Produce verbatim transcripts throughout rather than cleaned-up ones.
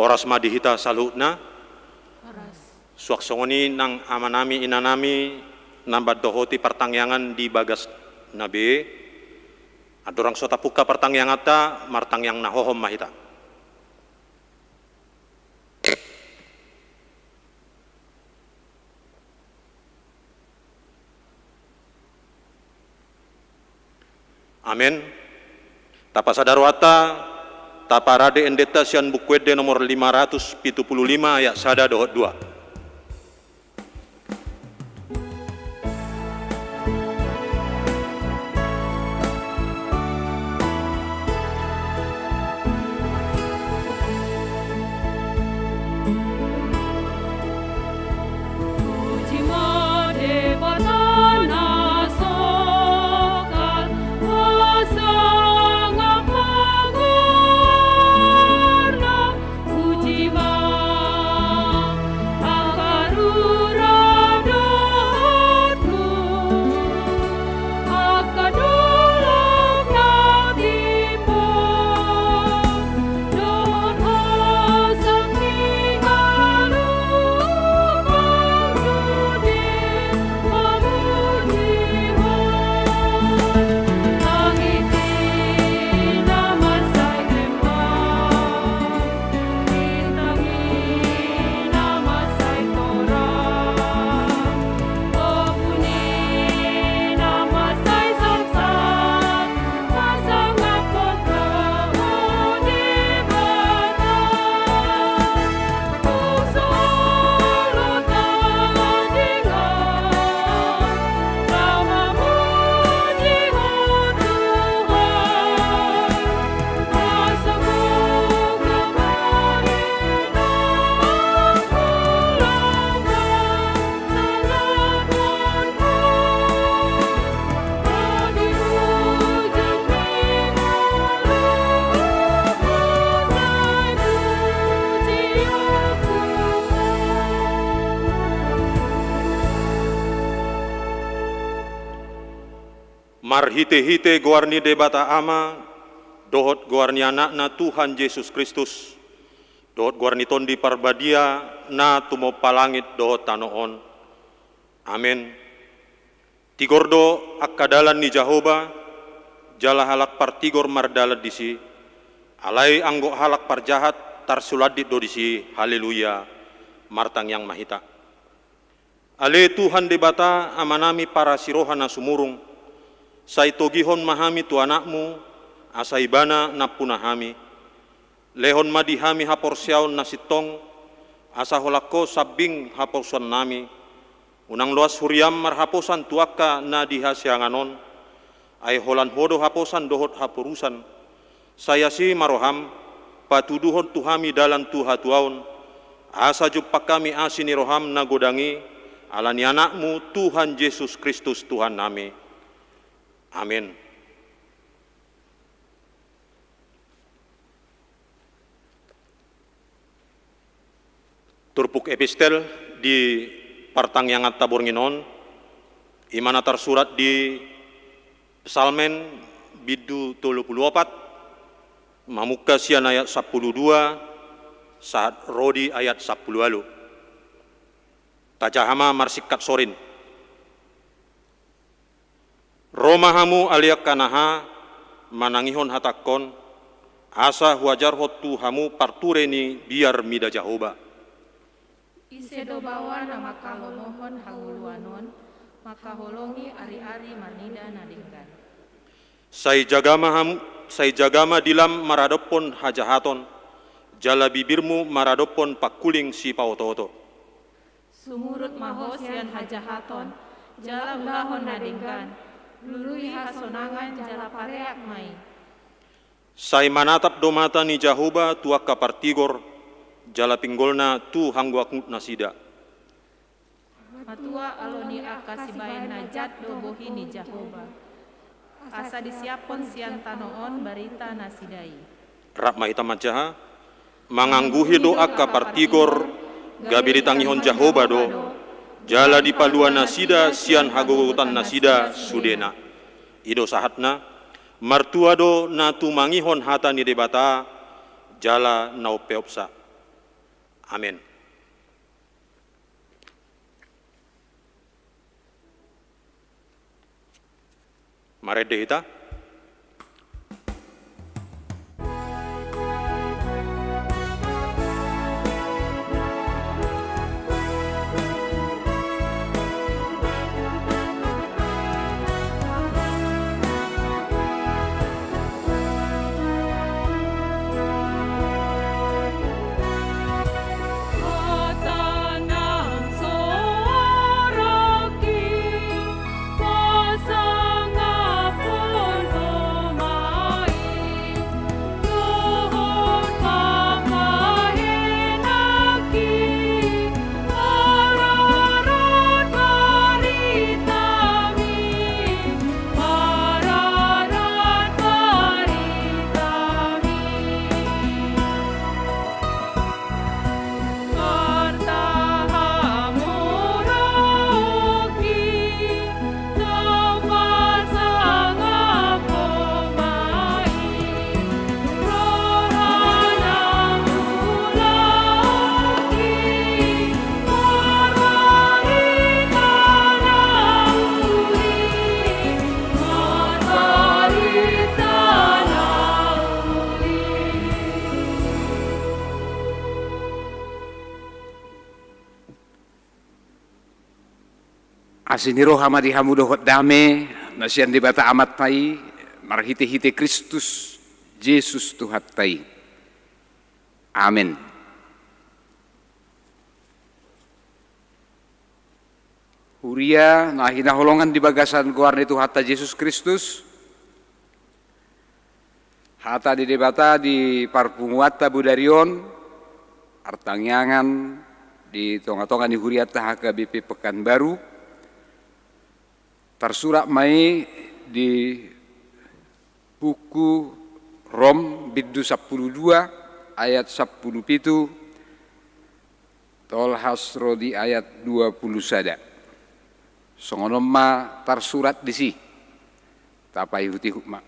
Horas ma di hita saluhutna. Horas. Suang songon i nang amanami inanami na mandohoti partangiangan di bagasna be. Andorang so tapungka partangianganta, martangiang na hohom ma hita. Amen. Tapasada rohanta, taparade endenta sian Buku Ende nomor lima ratus pitu pulu lima ayat sada dohot dua. Marhitehite goar ni Debata Ama, dohot goar ni Anakna Tuhan Jesus Kristus, dohot goar ni Tondi Parbadia na tumompa langit dohot tano on. Amen. Tigor do angka dalan ni Jahowa, jala halak partigor mardalan disi. Alai anggo halak parjahat tarsulandit do disi. Haleluya. Martangiang ma hita. Ale Tuhan Debata, Amanami parasiroha na sumurung, sai togihon ma hami tu Anakmu, asa Ibana nampuna hami. Lehon ma di hami haporseaon na sintong, asa holan Ho sambing haposuannami. Unang loas huriam marhaposan tu angka na di hasiangan on, ai holan Ho do haposan dohot haporusan. Sai asi ma roham, patuduhon tu hami dalan tu hatuaon, asa jumpang hami asi ni roham na godang i, ala ni Anakmu Tuhan Jesus Kristus Tuhannami. Amen. Turpuk epistel di partangianganta borngin on, i ma na tarsurat di Psalmen bindu tolu pulu opat, mamungka sian ayat sampulu dua, sahat ro di ayat sampulu ualu. Tajaha ma marsingkat sorin. Ro ma hamu ale angka na ha, manangihon hatangkon, asa huajarhon tu hamu parture ni biar mida Jahowa. Ise do baoa na mangkaholongi hangoluan on, mangkaholongi ari-ari marnida na denggan. Sai jaga ma hamu, sai jaga ma dilam maradophon hajahaton, jala bibirmu maradophon pangkuling sipaoto-oto. Sumurut ma ho sian hajahaton, jala ulahon na denggan, lului hasonangan jala pareak ma i. Sai manatap do mata ni Jahowa tu angka partigor, jala pinggolna tu hangguanggut nasida. Matua alo ni angka sibahen na jat do bohi ni Jahowa, asa disiaphon sian tano on barita nasida i. Rap ma hita manjaha. Mangangguhi do angka partigor, gabe ditangihon Jahowa do, jala dipalua nasida sian hagogotan nasida sudena. I do sahatna, martua do na tumangihon hata ni Debata, jala na umpeopsa. Amen. Marende hita. Asi ni roha ma di hamu dohot dame na sian Debata Amanta i, marhitehite Kristus Jesus Tuhanta i. Amen. Huria na hinaholongan di bagasan goar ni Tuhanta Jesus Kristus, hata ni Debata di parpunguanta bodari on, martangiangan di tongatonga ni hurianta H K B P Pekanbaru, tarsurat ma i di buku Rom bindu sampulu dua ayat sampulu pitu, tolhas ro di ayat dua pulu sada. Songon on ma tarsurat disi, tapaihutihut ma.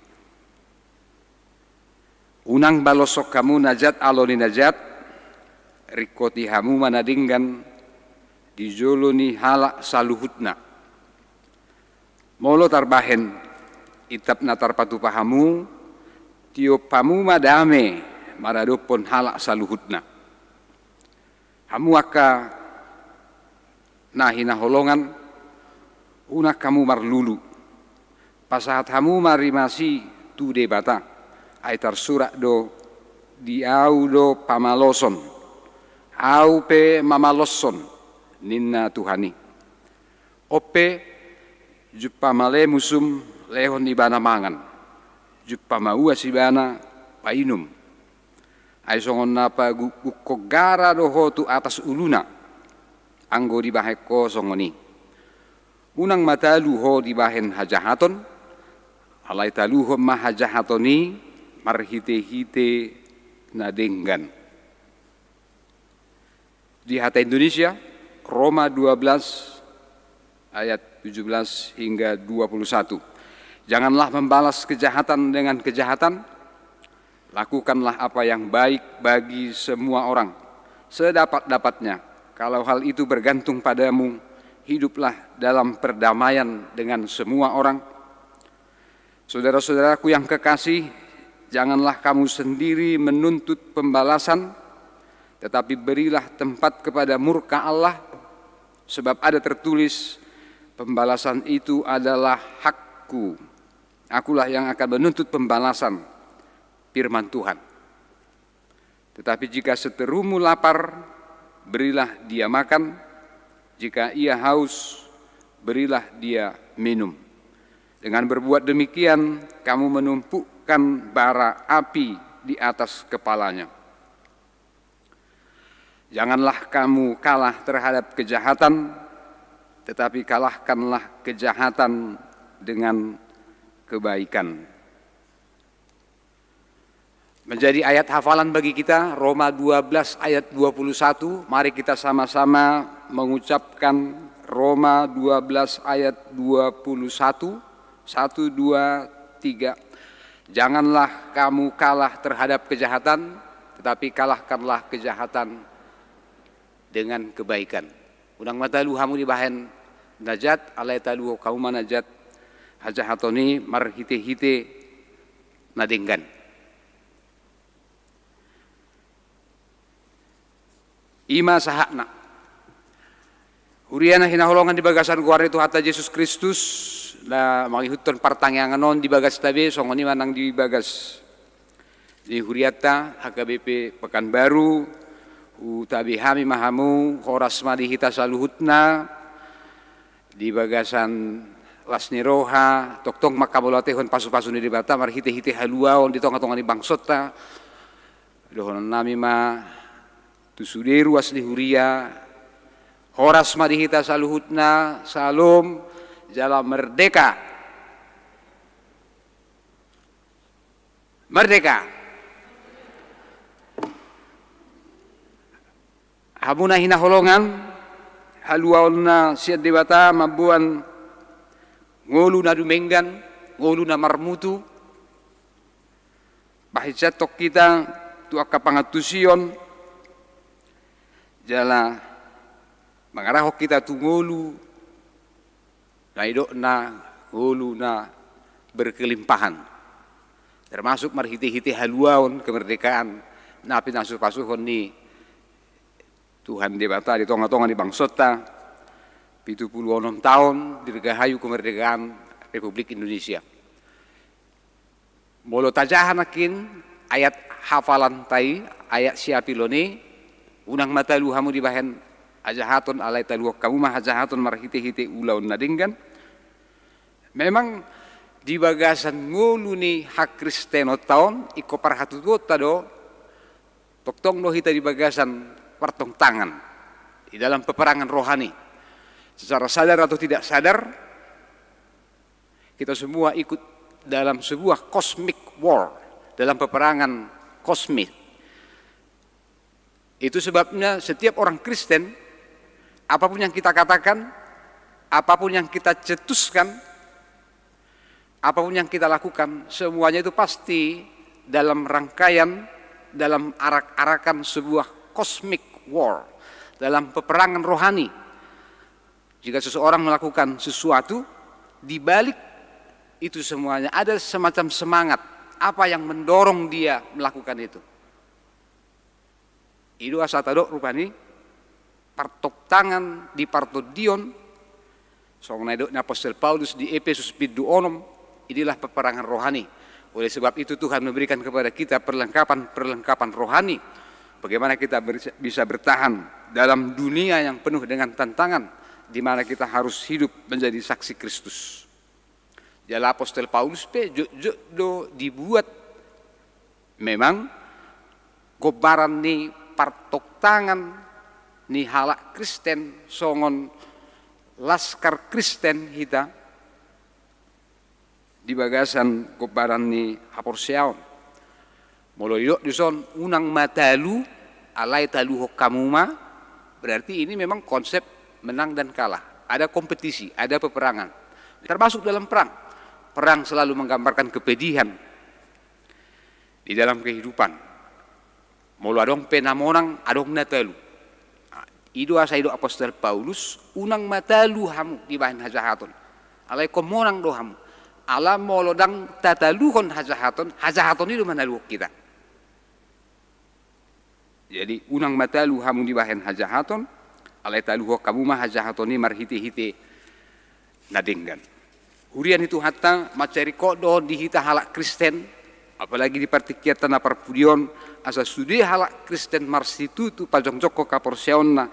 Unang baloshon hamu na jat alo ni na jat, ringkoti hamu ma na denggan di jolo ni halak saluhutna. Molo tarbahen itap na tarpatupa hamu, tiop hamu ma dame maradophon halak saluhutna. Hamu angka na hinaholongan, unang hamu marlulu. Pasahat hamu ma rimas i tu Debata, ai tarsurat do, di Ahu do pamaloson, Ahu pe mamaloshon, ninna Tuhan i. On pe, jumpang male musum lehon ibana mangan, jumpang mauas ibana painum. Ai songon na pagukkon gara do ho tu atas uluna, anggo dibahen ho songon i. Unang ma talu ho dibahen hajahaton, alai taluhon ma hajahaton i marhitehite na denggan. Di hata Indonesia, Roma dua belas ayat tujuh belas hingga dua puluh satu. Janganlah membalas kejahatan dengan kejahatan, lakukanlah apa yang baik bagi semua orang, sedapat-dapatnya. Kalau hal itu bergantung padamu, hiduplah dalam perdamaian dengan semua orang. Saudara-saudaraku yang kekasih, janganlah kamu sendiri menuntut pembalasan, tetapi berilah tempat kepada murka Allah, sebab ada tertulis, "Pembalasan itu adalah hak-Ku. Akulah yang akan menuntut pembalasan," firman Tuhan. Tetapi jika seterumu lapar, berilah dia makan, jika ia haus, berilah dia minum. Dengan berbuat demikian, kamu menumpukkan bara api di atas kepalanya. Janganlah kamu kalah terhadap kejahatan, tetapi kalahkanlah kejahatan dengan kebaikan. Menjadi ayat hafalan bagi kita, Roma dua belas ayat dua puluh satu. Mari kita sama-sama mengucapkan Roma dua belas ayat dua puluh satu. Satu, dua, tiga. Janganlah kamu kalah terhadap kejahatan, tetapi kalahkanlah kejahatan dengan kebaikan. Unang ma talu hamu dibahen na jat, alai taluhon hamu ma na jat hajahaton i marhite-hite na denggan. I ma sahatna. Huria na hinaholongan di bagasan goar ni Tuhanta Jesus Kristus, na mangihuthon partangiangan on di bagasta be, songon i ma nang di bagas ni hurianta H K B P Pekanbaru, hutabi hami ma hamu, horas ma di hita saluhutna, di bagasan las ni roha, tongtong mangkamauliatehon pasu-pasu ni Debata, marhite-hite haluaon di tonga-tonga ni bangsonta. Dohonon nami ma tu sude ruas ni huria, horas ma di hita saluhutna, salom, jala merdeka. Merdeka. Hamu na hinaholongan, haluaonna sian Debata mamboan ngolu na dumenggan, ngolu na marmutu, pahinsatehon hita tu angka pangantusion, jala mangarahon hita tu ngolu na nidokna ngolu na berkelimpahan, termasuk marhite-hite haluaon kemerdekaan na pinasupasu-pasuhon ni Tuhan Debata di tonga-tonga ni bangsonta, pitu pulu onom taon dirgahayu kemerdekaan Republik Indonesia. Molo tajaha nangkin ayat hafalanta i, ayat siapilon i, unang ma talu hamu dibahen hajahaton, alai taluhon hamu ma hajahaton marhite-hite ulaon na denggan. Memang di bagasan ngolu ni hakristenonta on, ingkon parhatutuonta do, tongtong do hita di bagasan partongtangan di dalam peperangan rohani. Secara sadar atau tidak sadar, kita semua ikut dalam sebuah cosmic war, dalam peperangan kosmik. Itu sebabnya setiap orang Kristen, apapun yang kita katakan, apapun yang kita cetuskan, apapun yang kita lakukan, semuanya itu pasti dalam rangkaian, dalam arak-arakan sebuah cosmic war, dalam peperangan rohani. Jika seseorang melakukan sesuatu, di balik itu semuanya ada semacam semangat, apa yang mendorong dia melakukan itu. I do asa tadok rupani, partongtangan di partondion, songon na nidok ni apostel Paulus di Epesus bindu onom, inilah peperangan rohani. Oleh sebab itu Tuhan memberikan kepada kita perlengkapan-perlengkapan rohani. Bagaimana kita ber-, bisa bertahan dalam dunia yang penuh dengan tantangan, di mana kita harus hidup menjadi saksi Kristus. Jala apostel Paulus pe jotjot do dibuat memang gombaran ni partongtangan ni halak Kristen, songon laskar Kristen hita di bagasan gombaran ni haporseaon. Molo didok dison unang ma talu, alai taluhon hamu ma, berarti ini memang konsep menang dan kalah. Ada kompetisi, ada peperangan. Termasuk dalam perang. Perang selalu menggambarkan kepedihan di dalam kehidupan. Molo adong pe na monang, adong na talu. Nah, i do asa didok apostel Paulus, unang ma talu hamu dibahen hajahaton. Alai ingkon monang do hamu. Ala molo ndang tataluhon hajahaton, hajahaton i do manaluhon hita. Jadi unang ma talu hamu dibahen hajahaton, alai taluhon hamu ma hajahaton i marhite-hite na denggan. Huria ni Tuhanta, mansai ringkot do di hita halak Kristen, apalagi di partingkianta na parpudi on, asa sude halak Kristen marsitutu pajongjongkon haporseaonna,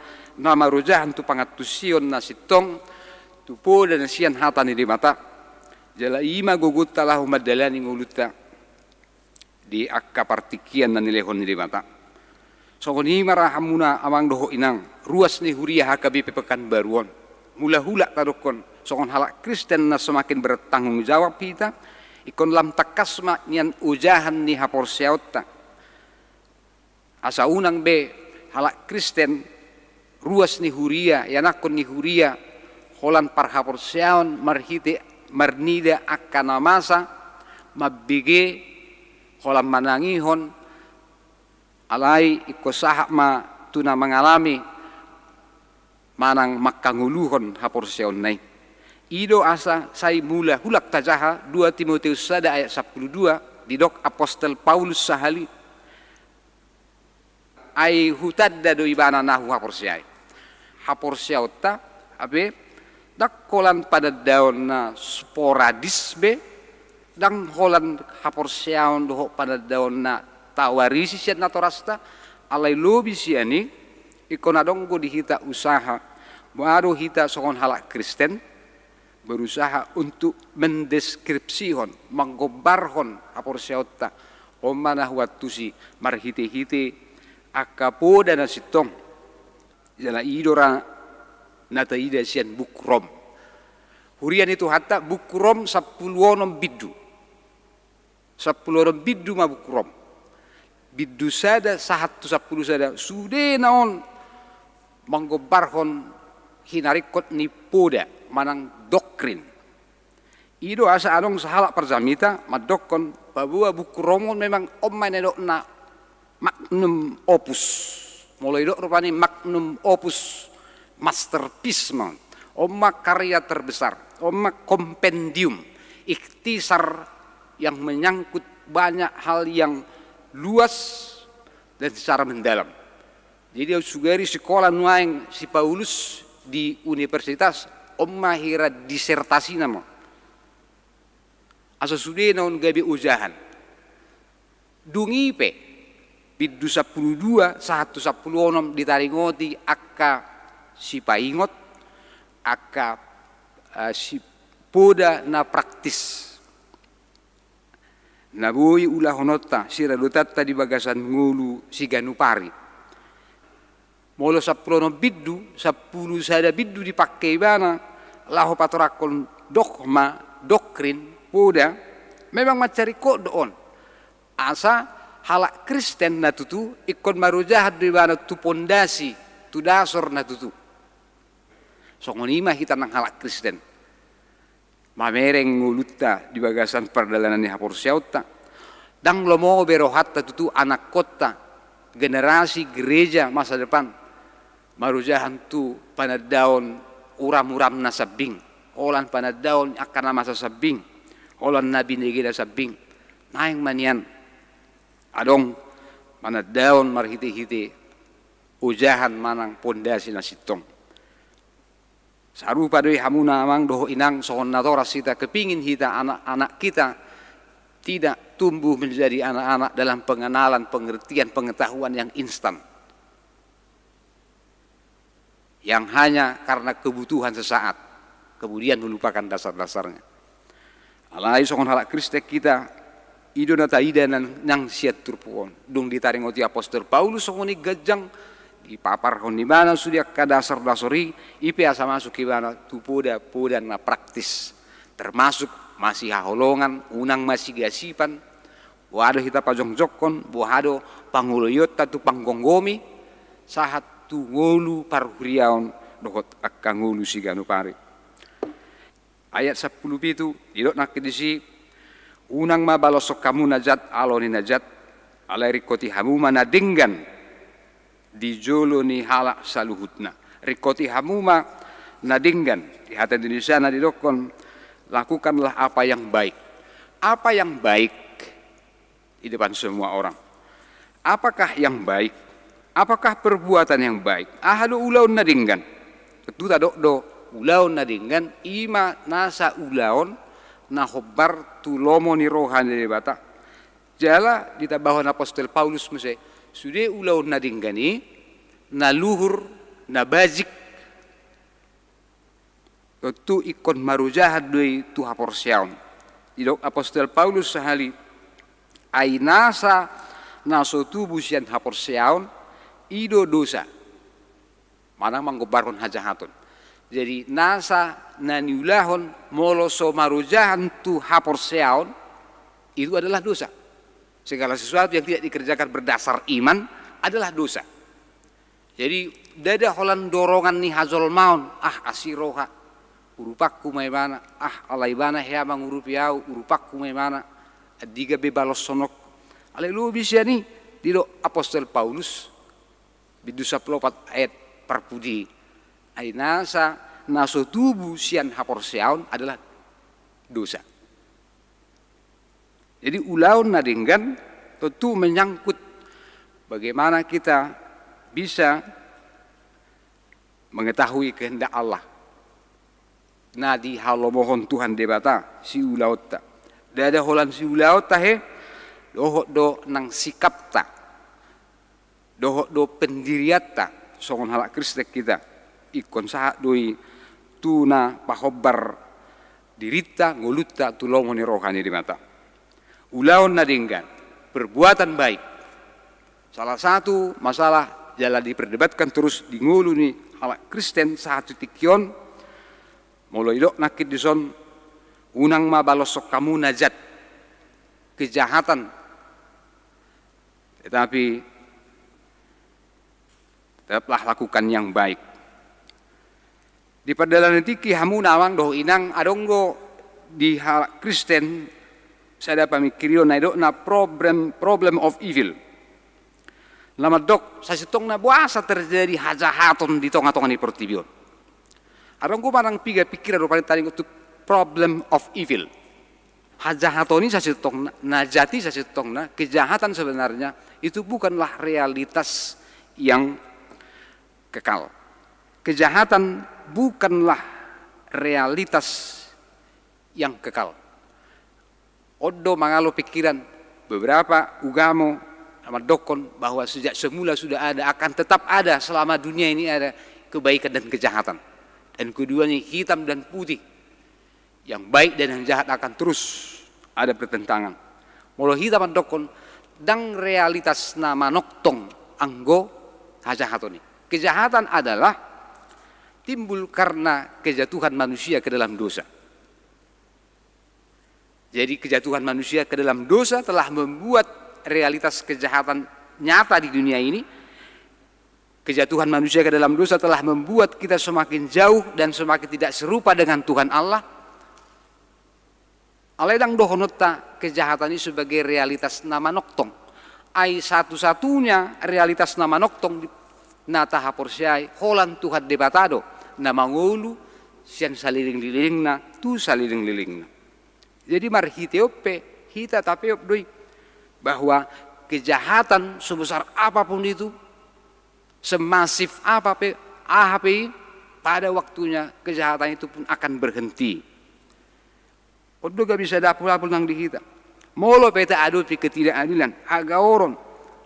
na marojahan tu pangantusion na sintong, tu poda na sian hata ni Debata. Jala i ma gogonta laho mandalani ngolunta di angka partingkian na nilehon ni Debata. Songon i ma ra hamuna amang dohot inang, ruas ni huria H K B P Pekanbaru on. Mula-hula tadokkon, songon halak Kristen na semakin bertanggung jawab hita, ingkon lam tangkas ma nian ojahan ni haporseaonta. Asa unang be halak Kristen, ruas ni huria, ianakhon ni huria, holan parhaporseaon marhite marnida angka na masa, mambege, holan manangihon, alai ingkon sahat ma tu na mangalami manang mangkangoluhon haporseaonna i. I do asa sai mula hulak tajaha dua Timoteus sada ayat sampulu dua, didok apostel Paulus sahali, ai hutanda do ibana na huhaporseai. Haporseaonta, ape, ndang holan panandaon na sporadis be, ndang holan haporseaon dohot panandaon na tawarisi sian natorasta, alai lobi sian i, ingkon adong do di hita usaha, boha do hita songon halak Kristen, berusaha untuk mendeskripsihon, manggombarhon haporseaonta, on ma na huantusi marhitehite angka poda na sintong. Jala i do ra na taida sian buku Rom. Huria ni Tuhanta, buku Rom sampulu onom bindu. Sampulu onom bindu ma buku Rom. Bindu sada sahat tu sampulu sada, sudena on manggombarhon hinaringkot ni poda manang doktrin. I do asa adong sahalak parjamita mandokkon, paboa buku Rom on memang on ma na nidokna magnum opus. Molo idok rupani magnum opus, masterpiece ma on. On ma karya terbesar, on ma kompendium, ikhtisar yang menyangkut banyak hal yang luas dan secara mendalam. Jadi, au sugari sikola nuaeng si Paulus di universitas, on ma hira disertasina ma on. Asa sudena on gabe ojahan. Dung i pe, bindu sampulu dua sahat tu sampulu onom ditaringoti angka sipaingot, angka, eh, si poda na praktis. Na boi ulahononta, siradotanta di bagasan ngolu siganup ari. Molo sampulu onom bindu, sampulu sada bindu dipangke ibana laho patorangkon dogma, doktrin, poda, memang mansai ringkot do on. Asa halak Kristen na tutu ingkon marojahan do ibana tu pondasi, tu dasor na tutu. Songon i ma hita nang halak Kristen. Mamereng ngolunta di bagasan pardalanan ni haporseaonta. Ndang lomo be rohanta tutu anakkonta, generasi gereja masa depan, marojahan tu panandaon uram-uram na sambing, holan panandaon angka na masa sambing, holan na binege na sambing. Naeng ma nian adong panandaon marhite-hite ojahan manang pondasi na sintong. Sarupa do i hamuna amang dohot inang, songon natoras hita, kepingin hita, anak-anak kita tidak tumbuh menjadi anak-anak dalam pengenalan, pengertian, pengetahuan yang instan, yang hanya karena kebutuhan sesaat, kemudian melupakan dasar-dasarnya. Alai songon halak Kristen hita, i do na taida nang, nang sian turpuk on. Dung ditaringoti apostel Paulus songon i ganjang, dipaparhon ibana sude angka dasor-dasor i, i pe asa masuk ibana tu poda-poda na praktis. Termasuk masihaholongan, unang masigasipan, boha do hita pajongjongkon, boha do pangoloionta tu panggomgomi, sahat tu ngolu parhuriaon dohot angka ngolu siganup ari. Ayat sampulu pitu, didok nangkin disi, unang ma baloshon hamu na jat alo ni na jat, alai ringkoti hamu ma na denggan di jolo ni halak saluhutna. Ringkoti hamu ma na denggan, di hata Indonesiana didokkon, lakukanlah apa yang baik. Apa yang baik di depan semua orang. Apakah yang baik? Apakah perbuatan yang baik? Aha do ulaon na denggan? Tentu tadok do, ulaon na denggan i ma nasa ulaon na hombar tu lomo ni roha ni Debata. Jala ditambahon apostel Paulus muse, sude ulaon na denggan i, na luhur, na bajik, tontu ingkon marojahan do i tu haporseaon. Didok apostel Paulus sahali, ai nasa na so tubu sian haporseaon, i do dosa. Manang manggombarhon hajahaton. Jadi, nasa na niulahon molo so marojahan tu haporseaon, itu adalah dosa. Segala sesuatu yang tidak dikerjakan berdasar iman adalah dosa. Jadi, ndada holan dorongan ni hajolmaon, ah, asi roha, urupanku ma ibana, ah, ala ibana hea mangurupi au, urupanku ma ibana, andigan be baloshononku. Alai lobi sian i, didok apostel Paulus, bindu sampulu opat ayat parpudi, Ai nasa na so tubu sian haporseaon adalah dosa. Jadi ulaon na denggan tentu menyangkut bagaimana kita bisa mengetahui kehendak Allah na dihalomohon Tuhan Debata siulaonta. Ndada holan siulaonta he, dohot do nang sikapta, dohot do pendirianta songon halak Kristen hita. Ingkon sahat do i tu na pahombar dirinta, ngolunta tu lomo ni roha ni Debata. Ulaon na denggan, perbuatan baik, salah satu masalah jala diperdebatkan terus di ngolu ni halak Kristen sahat tu tingki on. Molo didok nangkin dison, unang ma baloshon hamu na jat, kejahatan, tetapi tetaplah lakukan yang baik. Di pardalanan ni tingki, hamu na amang dohot inang, adong do di halak Kristen sada pamingkirion na didokna problem, problem of evil. Na mandok sasintongna boasa terjadi hajahaton di tonga-tonga ni portibi on. Adong do manang piga pingkiran rupani tadingon tu problem of evil. Hajahaton i sasintongna, na jat i sasintongna, kejahatan sebenarnya itu bukanlah realitas yang kekal. Kejahatan bukanlah realitas yang kekal. On do mangalo pingkiran beberapa ugamo na mandokkon bahwa sejak semula sudah ada, akan tetap ada selama dunia ini ada kebaikan dan kejahatan. Dan keduanya hitam dan putih, yang baik dan yang jahat akan terus ada pertentangan. Molo hita mandokkon, ndang realitas na manongtong anggo hajahaton i. Kejahatan adalah timbul karena kejatuhan manusia ke dalam dosa. Jadi kejatuhan manusia ke dalam dosa telah membuat realitas kejahatan nyata di dunia ini. Kejatuhan manusia ke dalam dosa telah membuat kita semakin jauh dan semakin tidak serupa dengan Tuhan Allah. Alai ndang dohononta kejahatan i sebagai realitas na manongtong. Ai satu-satunya realitas na manongtong di, na tahaporseai holan Tuhan Debata do, na mangolu sian salelenglelengna tu salelenglelengna. Jadi marhite on pe hita tapeop do i bahwa kejahatan sebesar apapun itu, semasif apa pe, aha pe i, pada waktunya kejahatan itu pun akan berhenti. On do gabe sada dapul-dapul nang di hita. Molo pe taadopi ketidakadilan, hagaoron,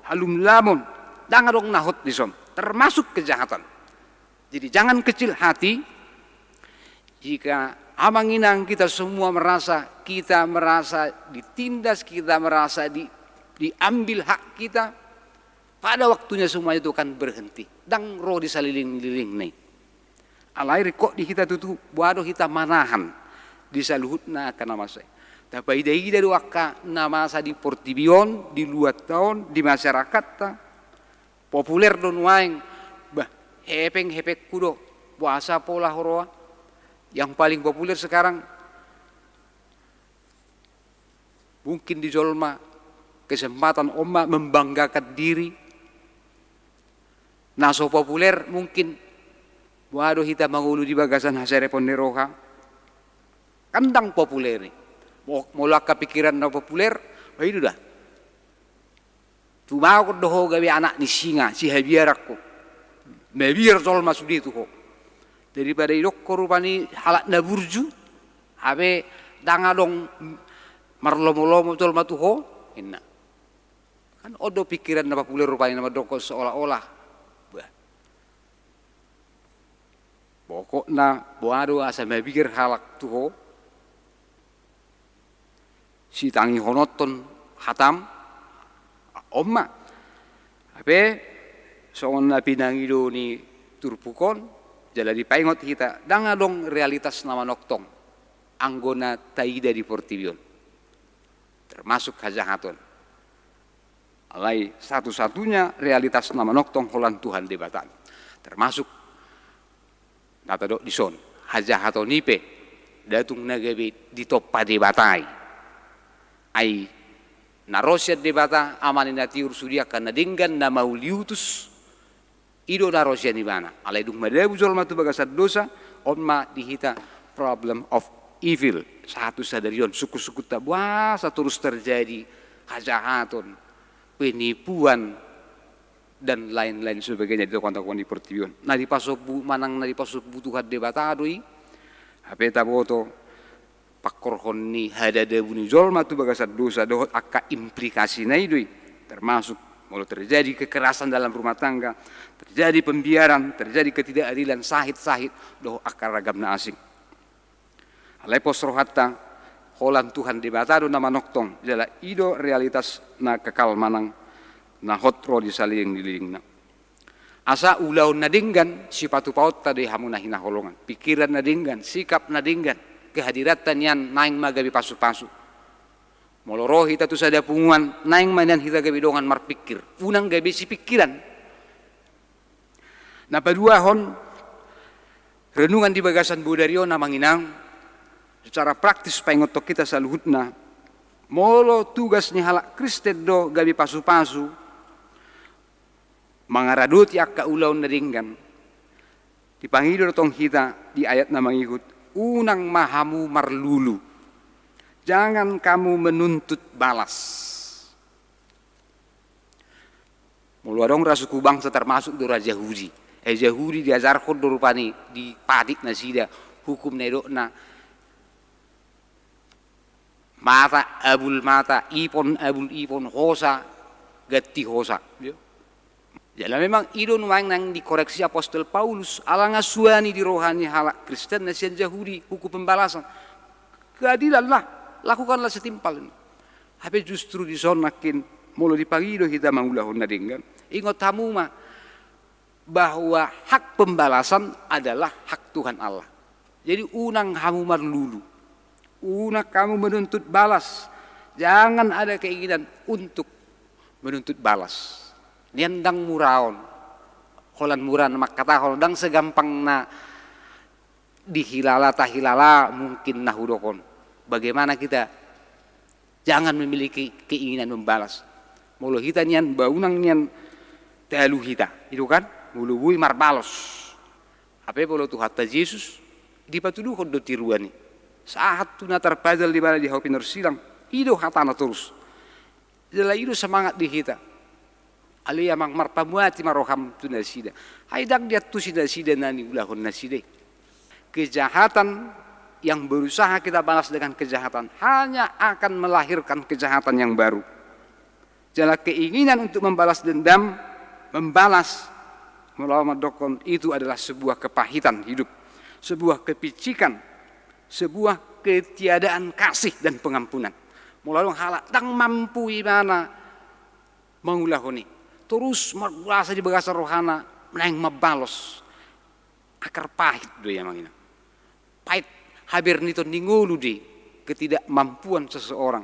halumlamon, ndang adong na hot dison, termasuk kejahatan. Jadi jangan kecil hati jika amang inang kita semua merasa, kita merasa ditindas, kita merasa di, diambil hak kita, pada waktunya semua itu akan berhenti. Ndang ro di salelenglelengna i. Alai ringkot di hita tutu, boha do hita manahan di saluhutna angka na masa i. Tapaida-ida do angka na masa di portibi on, di luatta on, di masyarakatta. Populer do nuaeng, bah, hepeng hepengku do, boasa pola huroha. Yang paling populer sekarang mungkin di jolma, kesempatan on ma membanggakan diri. Na so populer mungkin, boha do hita mangolu di bagasan haserepon ni roha. Kan ndang populer i. Mo-, molo angka pingkiran na populer, bah, i do da. Tumagon do ho gabe anak ni singa, sihabiaran ho. Mabiar jolma sude tu ho. Daripada didok ho rupani halak na burju, hape ndang adong marlomolomo jolma tu ho, ninna. Kan on do pingkiran na populer rupani na mandokkon seolah-olah. Bah. Pokokna boha do asa mabiar halak tu ho, sitangihononhon hatam, on ma. Hape songon na pinangido ni turpuk on, jala dipaingot hita, ndang adong realitas na manongtong anggo na taida di portibi on, termasuk hajahaton. Alai satu-satunya realitas na manongtong holan Tuhan Debata. Termasuk na tadok dison, hajahaton i pe, nda tung na gabe ditompa Debata i. Ai na ro sian Debata, Ama ni na tiur, sude angka na denggan na mauliutus, I do na ro sian ibana. Alai dung madabu jolma tu bagasan dosa, on ma di hita problem of evil. Sahat tu sadari on, sungkun-sungkunta boasa torus terjadi hajahaton, penipuan, dan lain-lain sebagainya di tongah-tongah ni portibi on. Na dipasombu, manang na dipasombu Tuhan Debata do i. Hape taboto, pangkorhon ni hadadabu ni jolma tu bagasan dosa dohot angka implikasina i do i, termasuk molo terjadi kekerasan dalam rumah tangga, terjadi pembiaran, terjadi ketidakadilan, sahit-sahit, dohot angka ragam na asing. Alai pos rohanta, holan Tuhan Debata do na manongtong, jala i do realitas na kekal manang na hot ro di saleleng ni lelengna. Asa ulaon na denggan sipatupaonta do i hamu na hinaholongan. Pikiran na denggan, sikap na denggan, kehadiranta nian naeng ma gabe pasu-pasu. Molo ro hita tu sada punguan, naeng ma nian hita gabe dongan marpikir. Unang gabe sipikiran. Na paduahon, renungan di bagasan bodari on, amang inang, secara praktis paingothon hita saluhutna, molo tugas ni halak Kristen do gabe pasu-pasu, mangaradoti angka ulaon na denggan, dipangido do tong hita di ayat na mangihut, unang ma hamu marlulu, jangan kamu menuntut balas. Molo adong ra suku bangsa, termasuk do ra Jahudi. Eh, Jahudi diajarhon do rupani di patik nasida hukum na nidokna mata abul mata, ipon abul ipon, hosa ganti hosa. Jala memang i do nuaeng naeng dikoreksi apostel Paulus, ala nga suani di roha ni halak Kristen na sian Jahudi hukum pembalasan. Keadilanlah, lakukanlah setimpal. Hape justru dison nangkin, molo dipangido hita mangulahon na denggan, ingot hamu ma bahwa hak pembalasan adalah hak Tuhan Allah. Jadi unang hamu marlulu, unang hamu menuntut balas, jangan ada keinginan untuk menuntut balas. Nian ndang mura on, holan mura na mangkatahon, ndang segampang na dihilala tahilala mungkin na hudok on. Bagaimana kita jangan memiliki keinginan membalas. Molo hita nian, ba unang nian talu hita, i do kan, molo boi marbalos. Hape molo Tuhanta Jesus, dipatuduhon do tiruan i. Sahat tu na tarpajal di bana di hau pinorsilang, i do hatana torus. Jala i do semangat di hita. Ale amang, marpamuati ma roham tu nasida. Ai ndang diantusi nasida na niulahon nasida i. Kejahatan yang berusaha kita balas dengan kejahatan hanya akan melahirkan kejahatan yang baru. Jala keinginan untuk membalas dendam, membalas, molo au mandokkon, itu adalah sebuah kepahitan hidup, sebuah kepicikan, sebuah ketiadaan kasih dan pengampunan. Molo adong halak ndang mampu ibana mangulahon i, torus margulasa di bagasan rohana naeng mambalos, akar pahit do i, amang inang. Pahit haberniton ni ngolu do i, ketidakmampuan seseorang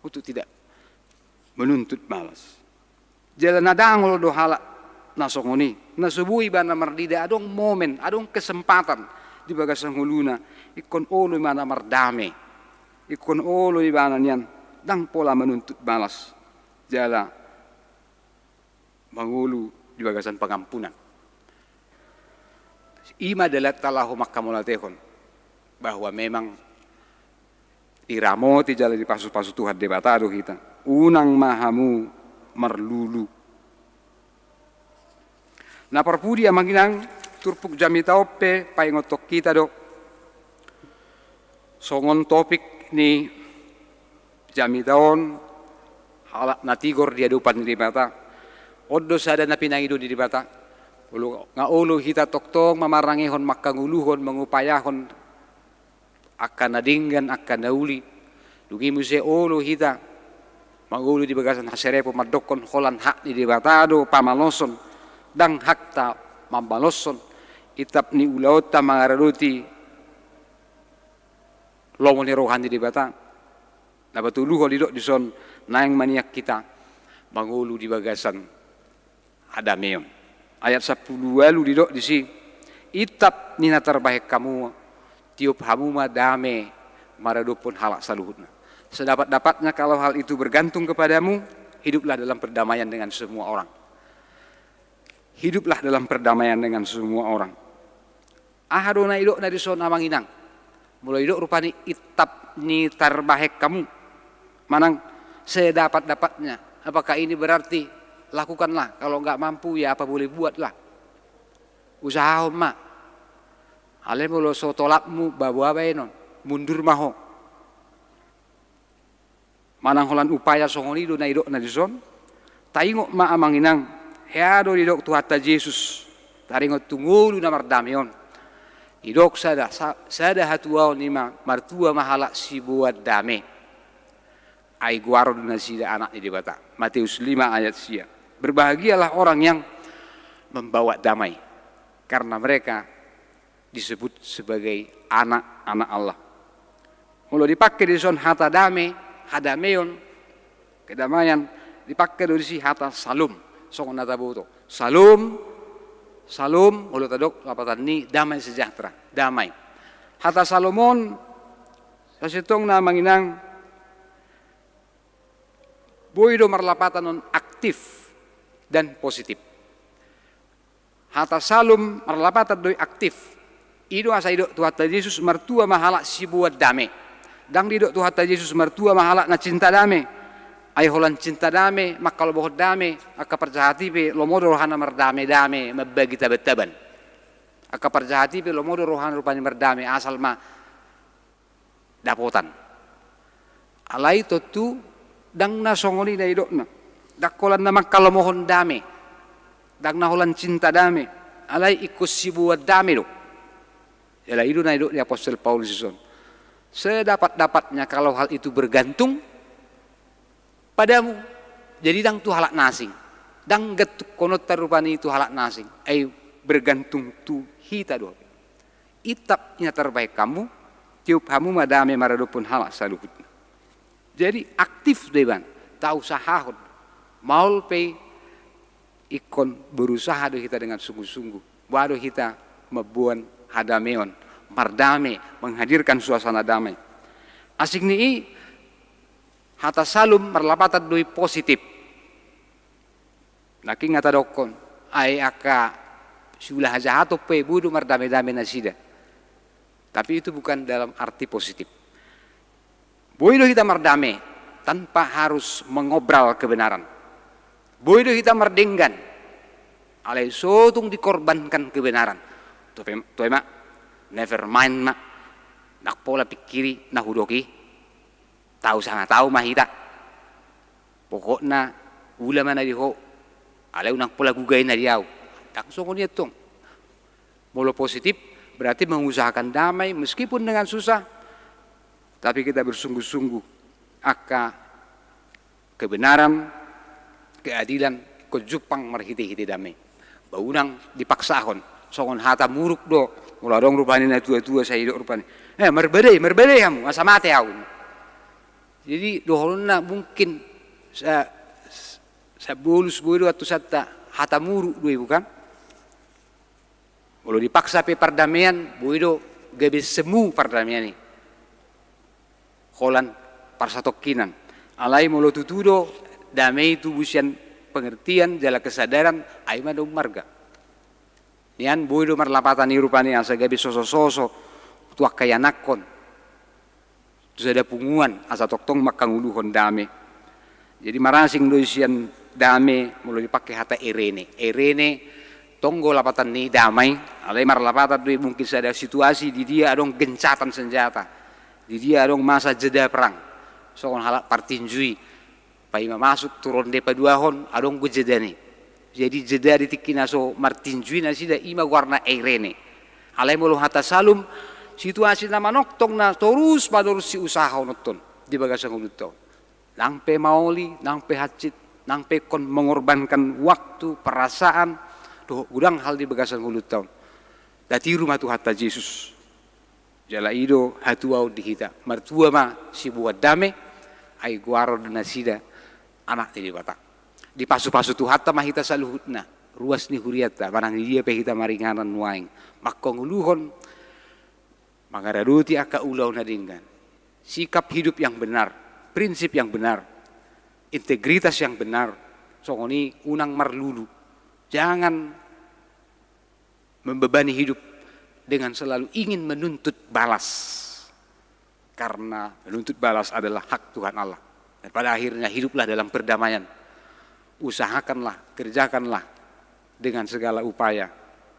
untuk tidak menuntut balas. Jala na dangol do halak na songon i, na so boi ibana marnida adong momen, adong kesempatan di bagasan ngoluna, ingkon olo ibana mardame, ingkon olo ibana nian ndang pola menuntut balas, jala mangolu di bagasan pangampunan. I ma dalanta laho mangkamauliatehon bahwa memang diramoti jala dipasupasu Tuhan Debata do hita. Unang ma hamu marlulu. Na parpudi, amang inang, turpuk jamita on pe paingothon hita do songon topik ni jamita on, halak na tigor di adopan ni Debata. On do sada na pinangido ni Debata. Olo, nga olo hita tongtong mamarangehon, mangkangoluhon, mangupayahon angka na denggan, angka na uli. Dung i muse olo hita mangolu di bagasan haserepon, mandokkon holan hak ni Debata do pamaloson, ndang hakta mambaloshon. Itap ni ulaonta mangaradoti lomo ni roha ni Debata. Na patoluhon didok dison, naeng ma nian hita mangolu di bagasan hadameon. Ayat sampulu ualu didok disi, itap ni na tarbahen hamu, tiop hamu ma dame maradophon halak saluhutna. Sedapat-dapatnya kalau hal itu bergantung kepadamu, hiduplah dalam perdamaian dengan semua orang. Hiduplah dalam perdamaian dengan semua orang. Aha do na idokna dison, amang inang? Molo idok rupani itap ni tarbahen hamu manang sedapat-dapatnya, apakah ini berarti lakukanlah, kalau nggak mampu ya apa boleh buatlah? Usahahon ma. Alai molo so tolapmu, ba boa baenon, mundur ma ho. Manang holan upaya songon i do na idokna dison. Taingot ma, amang inang, hea do didok Tuhanta Jesus taringot tu ngolu na mardame on. Didok sada, sa-, sada hatuaon i ma, martua ma halak siboan dame, ai goaron do nasida anak ni Debata. Mateus lima ayat sia. Berbahagialah orang yang membawa damai, karena mereka disebut sebagai anak-anak Allah. Molo dipake dison hata dame, hadameon, kedamaian, dipake do disi hata salom, songon na taboto. Salom, salom, molo tadok lapatan ni damai sejahtera, damai. Hata salom on, sasintongna, amang inang, boi do marlapatan on aktif dan positif. Hata salom marlapatan do i aktif. I do asa didok Tuhanta Jesus, martua ma halak siboan dame. Ndang didok Tuhanta Jesus, martua ma halak na cinta dame. Ai holan cinta dame, mangkalomohon dame, angka parjahat i pe lomo do rohana mardame-dame, mambagi taban-taban. Angka parjahat i pe lomo do rohana rupani mardame, asal ma dapotan. Alai tontu ndang na songon i na idokna. Ndang holan na mangkalomohon dame, ndang na holan cinta dame, alai ingkon siboan dame do. Jala i do na idok ni apostel Paulus dison, sedapat-dapatnya kalau hal itu bergantung padamu. Jadi ndang tu halak na asing, ndang gantungkononta rupani tu halak na asing, ai bergantung tu hita do. Itap ni na tarbahen hamu, tiop hamu ma dame maradophon halak saluhutna. Jadi aktif do ibana, tausahahon. Maol pe ingkon berusaha do hita dengan sungguh-sungguh. Boha do hita mamboan hadameon, mardame, menghadirkan suasana damai. Asing ni i, hata salom marlapatan do i positif. Nangkin nga tadokkon, ai angka siula hajahaton pe boi do mardame-dame nasida. Tapi itu bukan dalam arti positif. Boi do hita mardame tanpa harus mengobral kebenaran. Boi do hita mardenggan, alai so tung dikorbankan kebenaran. Toe, toe ma, never mind ma. Ndang pola pingkiri na hudok i. Tau sama tau ma hita. Pokokna ula ma na di ho, alai unang pola gugai na di au. Ndang songon i antong. Molo positif, berarti mengusahakan damai meskipun dengan susah, tapi kita bersungguh-sungguh angka kebenaran, keadilan ingkon jumpang marhite-hite dame. Ba unang dipaksahon, songon hata muruk do. Molo adong rupani na tua-tua sai didok rupani, "Eh, marbadai, marbadai hamu, asa mate au." Jadi dohononna mungkin sa-, sabolus boi do antusanta, hata muruk do i, bukan? Molo dipaksa pe pardamean, boi do gabe semu pardamean i. Holan parsatongkinan. Alai molo tutu do dame i tubu sian pengertian jala kesadaran, ai ma na ummarga. Nian boi do marlapatan i rupani asa gabe soso-soso tu angka ianakhon, tu sada punguan, asa tongtong mangkangoluhon dame. Jadi marasing do i sian dame molo dipake hata Irene. Irene tonggo lapatan ni damai, alai marlapatan do i mungkin sada situasi di dia adong gencatan senjata, di dia adong masa jeda perang. Songon halak partinju i, paima masuk tu ronde paduahon, adong do jedana i. Jadi jeda di tingki na so martinju i nasida, i ma goarna Irene. Alai molo hata salom, situasi na manongtong na torus-manorus siusahahononton di bagasan ngolunta on. Nang pe maoli, nang pe hansit, nang pe ingkon mengorbankan waktu, perasaan, dohot godang hal di bagasan ngolunta on. Tatiru ma Tuhanta Jesus. Jala i do hatuaon di hita. Martua ma siboan dame, ai goaron do nasida anak ni Debata. Dipasu-pasu Tuhanta ma hita saluhutna, ruas ni hurianta, manang di dia pe hita maringanan nuaeng. Mangkangoluhon, mangaradoti angka ulaon na denggan. Sikap hidup yang benar, prinsip yang benar, integritas yang benar, songon i unang marlulu. Jangan membebani hidup dengan selalu ingin menuntut balas. Karena menuntut balas adalah hak Tuhan Allah. Dan pada akhirnya hiduplah dalam perdamaian. Usahakanlah, kerjakanlah dengan segala upaya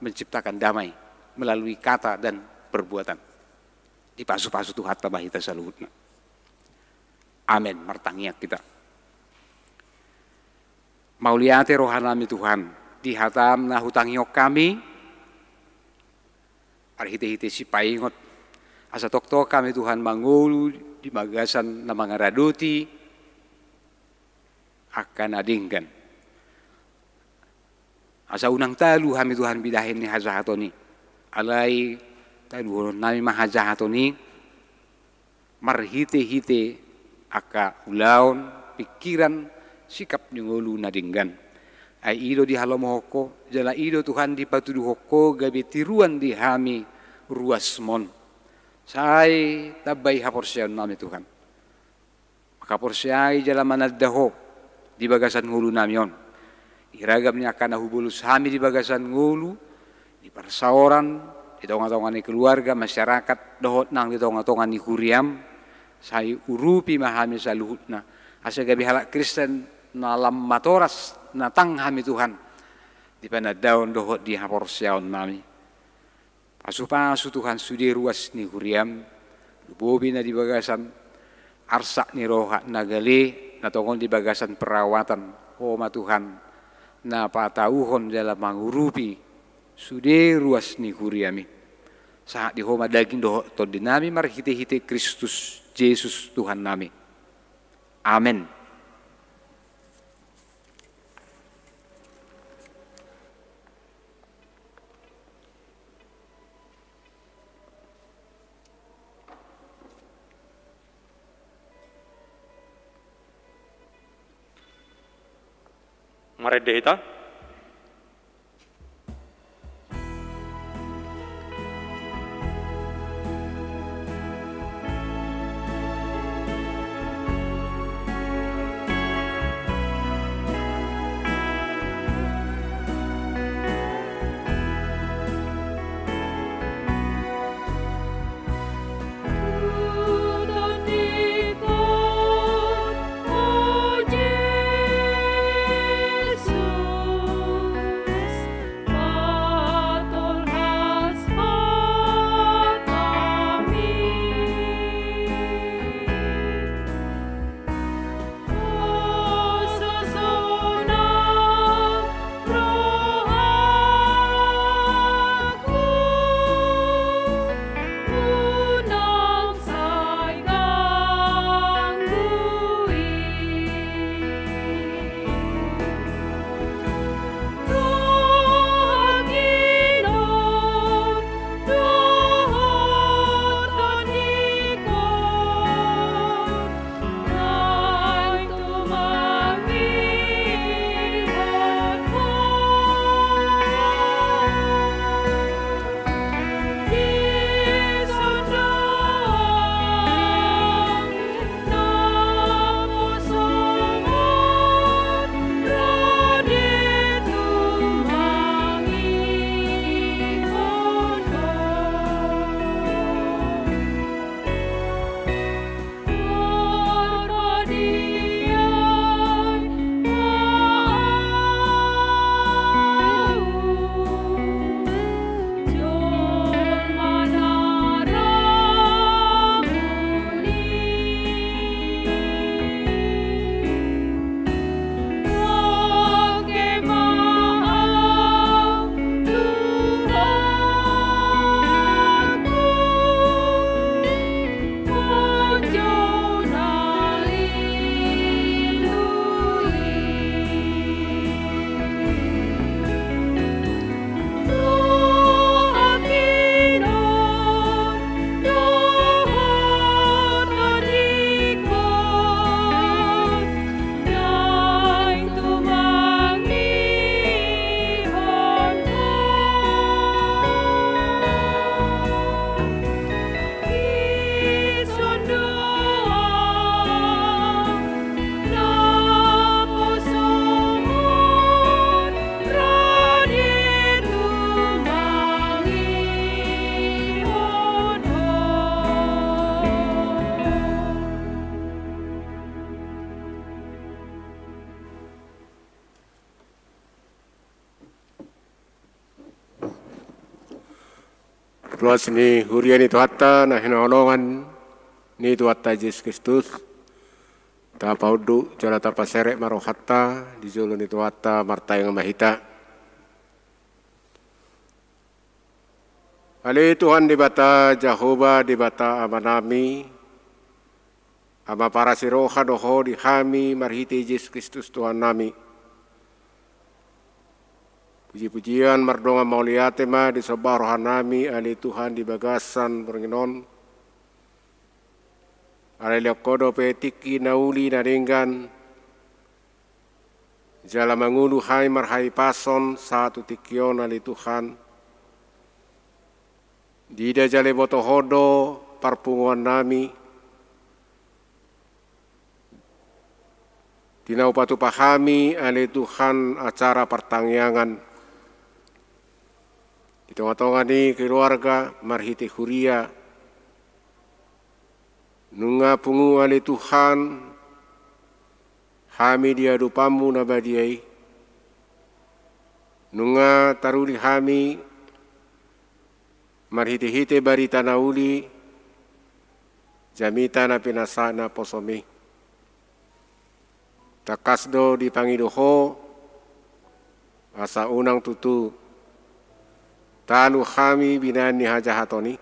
menciptakan damai melalui kata dan perbuatan. Dipasu-pasu Tuhanta ma hita saluhutna. Amen. Martangiang hita. Mauliate rohanami Tuhan, di hataM na hutangihon hami, marhite-hite sipaingot, asa tongtong hami Tuhan mangolu di bagasan na mangaradoti angka na denggan. Asa unang talu hami Tuhan bidahen ni hajahaton i. Alai taluhononnami ma hajahaton i marhite-hite angka ulaon, pingkiran, sikap ni ngolu na denggan. Ai i do dihalomohon Ho, jala i do Tuhan dipatuduhon Ho gabe tiruan di hami ruasMon. Sai tambai haporseaonnami Tuhan. Mangkaporseai jala mananda Ho di bagasan ngolunami on. Di ragam ni angka na hubolus hami di bagasan ngolu, di parsaoran, di tonga-tonga ni keluarga, masyarakat, dohot nang di tonga-tonga ni huriaM, sai urupi ma hami saluhutna. Asa gabe halak Kristen na lam matoras, na tang hami Tuhan, di panandaon dohot di haporseaonnami. Pasu-pasu Tuhan sude ruas ni huriaM, lumobi na di bagasan arsak ni roha na gale, na tongon di bagasan perawatan. Ho ma Tuhan, na patauhon jala mangurupi sude ruas ni huriaMi. Sahat di Ho ma daging dohot tondinami marhite-hite Kristus Jesus Tuhannami. Amen. Marende hita. Ruas ni huria ni Tuhanta na hinaholongan ni Tuhanta Jesus Kristus, tapaunduk jala tapaserep ma rohanta di jolo ni Tuhanta. Martangiang ma hita. Ale Tuhan Debata Jahowa, Debata Amanami, Ama parasi roha do Ho di hami marhite Jesus Kristus Tuhannami. Puji-pujian mardongan mauliate ma disomba rohanami, ale Tuhan, di bagasan borngin on. Alai lehon Ho dope tingki na uli na denggan, jala mangolu hami marhahipason sahat tu tingki on, ale Tuhan. Diida jala diboto Ho do parpunguannami, di na hupatupa hami, ale Tuhan, acara partangiangan di tonga-tonga ni keluarga marhite huria. Nunga pungu, ale Tuhan, hami di adopanMu na badia i. Nunga taruli hami marhite-hite barita na uli, jamita na pinasahat naposoMi. Tangkas do dipangido Ho, asa unang tutu talu hami binahen ni hajahaton i.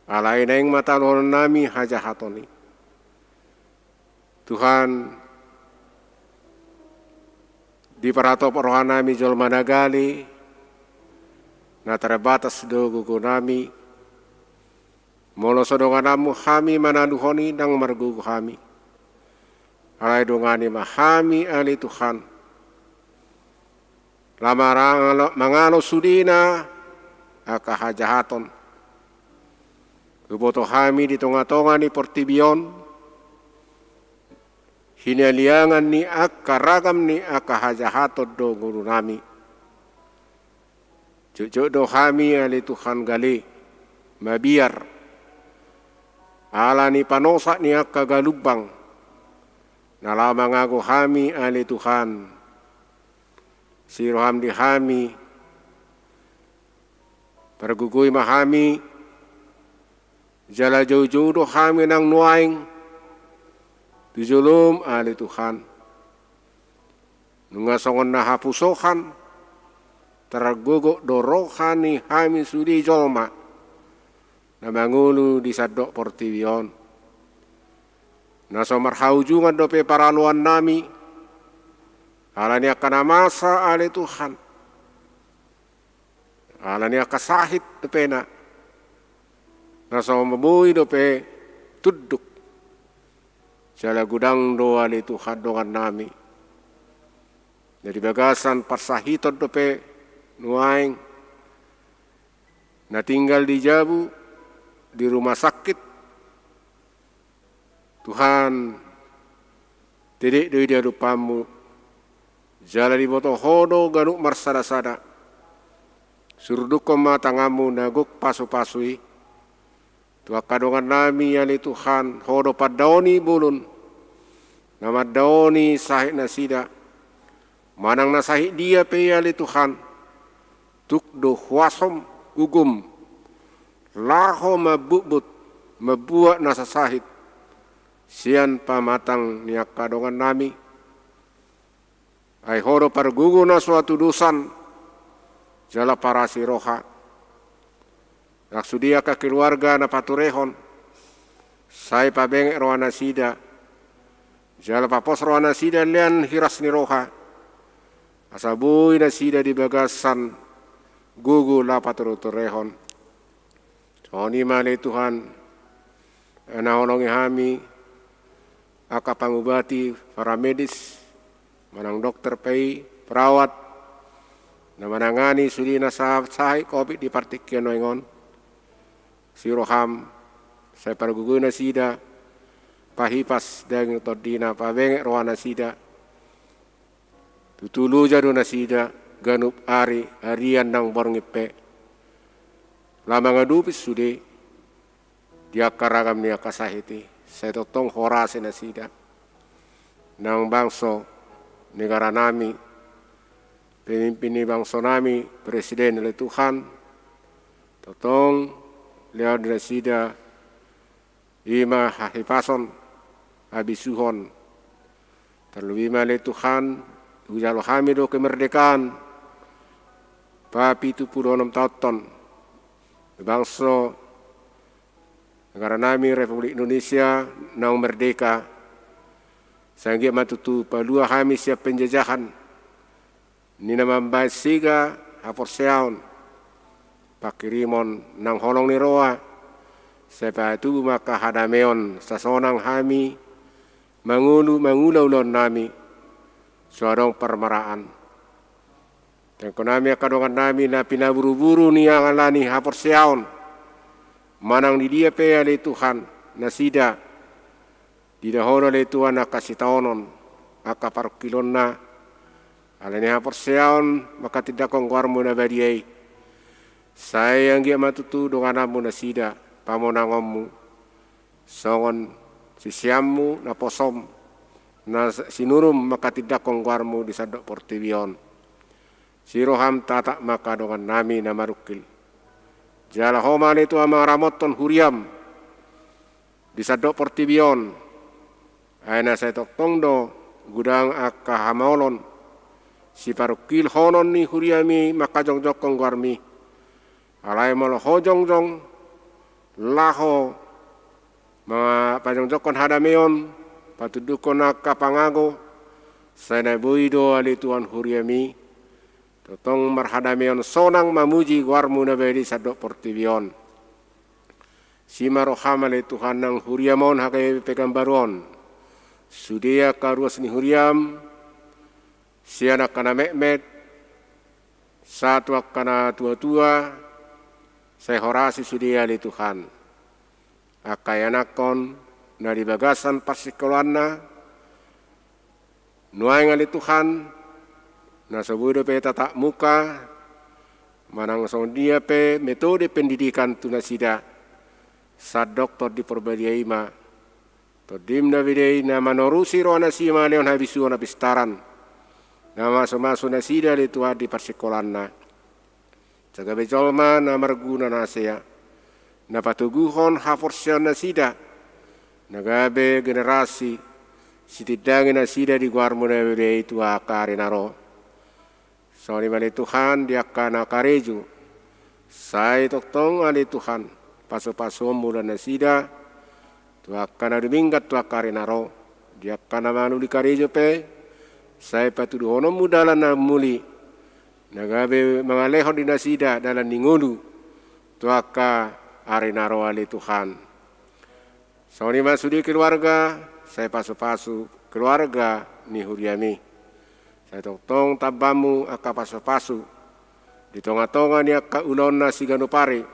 Alai naeng ma taluhononnami hajahaton i. Tuhan, diparhatop rohanami jolma na gale, na terbatas do gogonami. Molo so dongananMu hami manaluhon i, ndang margogo hami. Alai dongani ma hami, ale Tuhan, laho mangalo sudena angka hajahaton. Huboto hami di tonga-tonga ni portibi on, hinaliangan ni angka ragam ni angka hajahaton do ngolunami. Jotjot do hami, ale Tuhan, gale mabiar ala ni panosak ni angka galumbang na laho mangago hami, ale Tuhan. Siro Ham di hami, pargogoi ma hami, jala jou-jou do hami nang nuaeng tu joloM, ale Tuhan. Nunga songon na hapusohan, targogok do roha ni hami sude jolma na mangolu di sandok portibi on, na so marhaujungan dope paraloannami ala ni angka na masa, ale Tuhan. Ala ni angka sahit dope na, na so boi dope tunduk. Jala godang do, ale Tuhan, dongannami na di bagasan parsahiton dope nuaeng, na tinggal di jabu, di rumah sakit. Tuhan, tedek do i di adopanMu, jala diboto Ho do ganup marsada-sada. Surdukkon ma tanganMu na gok pasu-pasu i tu angka dongannami, ale Tuhan. Ho do pandaoni bolon na mandaoni sahit nasida, manang na sahit dia pe i, ale Tuhan. Tuk do huasoM, ugum, laho mambutbut, mambuat nasa sahit sian pamatang ni angka dongannami. Ai Ho do pargogo na so hatudosan jala parasi roha. Nang sude angka keluarga na paturehon, sai pabenget rohanasida jala papos rohanasida lean hiras ni roha, asa boi nasida di bagasan gogo laho pature-turehon. Songon i ma, ale Tuhan, na holongi hami angka pangubati, paramedis, manang dokter pe i, perawat, na manangani sude na sa-, sahit covid di partingkian nuaeng on. Siro Ham, sai pargogoi nasida, pahipas daging tondina, pabenget rohanasida. Tutu loja do nasida ganup ari, arian nang borngin pe, laho mangadopi sude di angka ragam ni angka sahit i. Sai tongtong horasi nasida. Nang bangso, negaranami, pemimpin ni bangsonami, presiden, ale Tuhan, Tongtong lehon di nasida i ma hahipason, habisuhon. Tarlumobi ma ale Tuhan, hujalo hami do kemerdekaan, papitu pulu onom taon on, bangso negara nami Republik Indonesia naung merdeka. Sai anggiat ma tutu palua hami sian penjajahan ni na mambahen sega haporseaon, pangkirimon nang holong ni roha, sai patubu ma angka hadameon, sasonang hami mangolu mangula ulaon nami, so adong parmaraan. Tengko nami angka dongan nami na pinaburu-buru ni ala ni haporseaon, manang di dia pe ale Tuhan nasida, diida Ho do ale Tuhan angka sitaonon, angka parungkilonna, ala ni haporseaon manghatindanghon goarmu na badia i. Sai anggiat ma tutu dongananmu nasida pamonangonmu, songon siseanmu naposom, na sinurunmu manghatindanghon goarmu di sandok portibi on. Asi roham tatap ma angka dongan nami na marungkil. Jala Ho ma ale Tuhan mangaramothon huriam di sandok portibi on. Ai na sai tongtong do godang angka hamaolon, siparungkilhonon ni huriami manghajongjongkon goarmi. Alai molo Ho jongjong laho ma-, pajongjongkon hadameon, patunduhon angka pangago, sai na boi do ale Tuhan huriami tongtong marhadameon sonang mamuji goarmu na badia i sandok portibi on. Asi ma roham ale Tuhan nang huriam on hagabe Pekanbaru on. Sude angka ruas ni huriam, sian angka na metmet sahat tu angka na tua-tua, sai horasi sude ale Tuhan. Angka ianakhon na di bagasan parsingkolaanna, nuaeng ale Tuhan, na so boi dope tatap muka, manang songon dia pe metode pendidikan tu nasida, sandok Tondi Porbadia i ma. Tondim na badia i na manorusi roha nasida mangalehon habisuhon, hapistaran, na mamasu-masu nasida ale Tuhan di parsingkolaanna. Sai gabe jolma na marguna, na hasea, na patoguhon haporseaon nasida, na gabe generasi sitindangi nasida di goarmu na badia i tu angka ari na ro. Songon i ma ale Tuhan di angka na karejo, sai tongtong ale Tuhan pasu-pasuonmu do nasida, tu angka na dumenggan tu angka ari na ro. Di angka na mangoli karejo pe, sai patuduhononmu dalan na muli, na gabe mangalehon di nasida dalan ni ngolu tu angka ari na ro ale Tuhan. Songon i ma sude keluarga, sai pasu-pasu keluarga ni huriami. Sai tongtong tambahonmu angka pasu-pasu di tonga-tonga ni angka ulaonna siganup ari,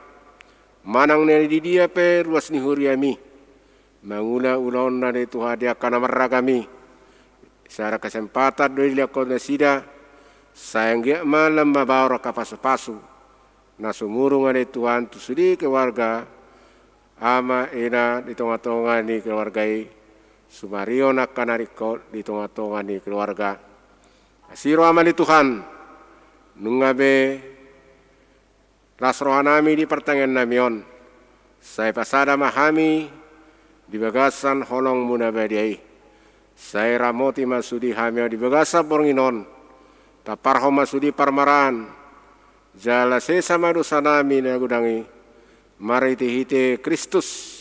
manang na di dia pe ruas ni huriami mangula ulaonna ale Tuhan di angka na marragam i. Sada kesempatan do i dilehon Ho nasida, sai anggiat ma lam mabaor angka pasu-pasu na sumurung ale Tuhan tu sude keluarga, ama ina di tonga-tonga ni keluarga i, sumarihon angka na ringkot di tonga-tonga ni keluarga. Asi roham ale Tuhan, nunga be las rohanami di partangiangnami on, sai pasada ma hami di bagasan holongmu na badia i. Sai ramoti ma sude hami on di bagasan borngin on, tamparhon ma sude parmaraan, jala sesa ma dosanami na godang i, marhite-hite Kristus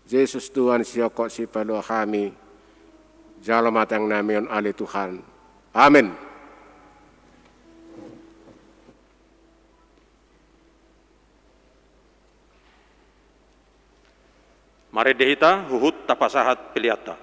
Jesus Tuhan, sihongkop sipalua hami. Jalo ma tangiangnami on ale Tuhan. Amen. Marende hita huhut tapasahat peleanta.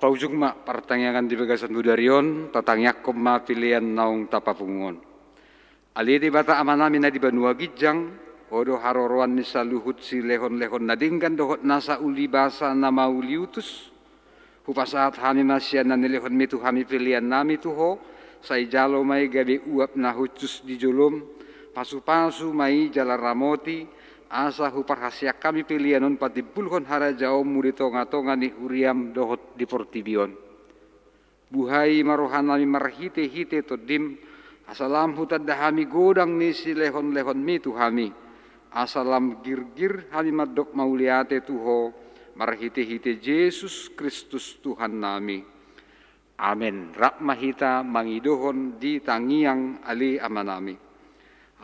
Ujung ma partangiangan di bagasan bodari on, tatangiangkon ma pelean naung tapapungu on. Ale Debata Amanami na di banua ginjang, Ho do haroroan ni saluhut silehonlehon na denggan dohot nasa uli basa na mauliutus. Hupasahat hami ma sian na nilehonmi tu hami peleannami tu Ho, sai jalo ma i gabe uap na hushus di jolom, pasupasu ma i jala ramoti, asa huparhaseang hami pelean on patimbulhon harajaonmu di tongatonga ni huriam dohot di portibi on. Buhai ma rohanami marhitehite Tondim, asa lam hutanda hami godang ni silehonlehonmi tu hami, asa lam girgir hami mandok mauliate tu Ho, marhitehite Jesus Kristus Tuhannami. Amen. Rap ma hita mangidohon di tangiang Ale Amanami.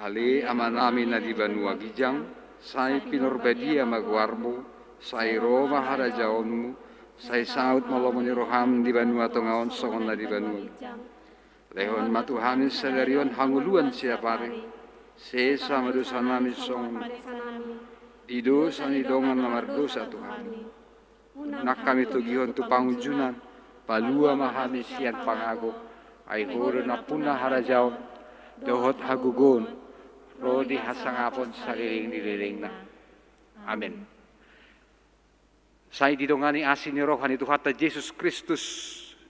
Ale Amanami na di banua ginjang, sai pinarbadia ma goarmu, sai ro ma harajaonmu, sai saut ma lomo ni roham di banua tonga on songon na di banua ginjang. Lehon ma tu hami sadari on hangoluan siapari, sesa ma dosanami songon di dosa ni dongan na mardosa tu hami. Unang hami togihon tu pangunjunan, palua ma hami sian pangago, ai Ho do nampuna harajaon, dohot hagogoon, ro di hasangapon saleleng ni lelengna. Amen. Sai didongani asi ni roha ni Tuhanta Jesus Kristus,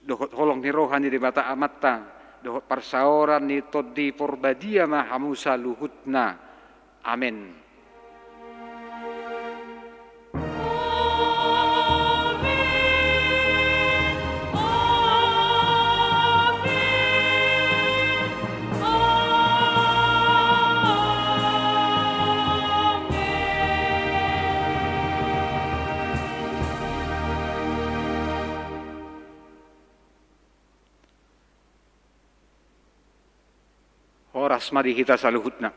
dohot holong ni roha ni Debata Amanta, dohot parsaoran ni Tondi Porbadia ma hamu saluhutna. Amen. Horas ma di hita saluhutna.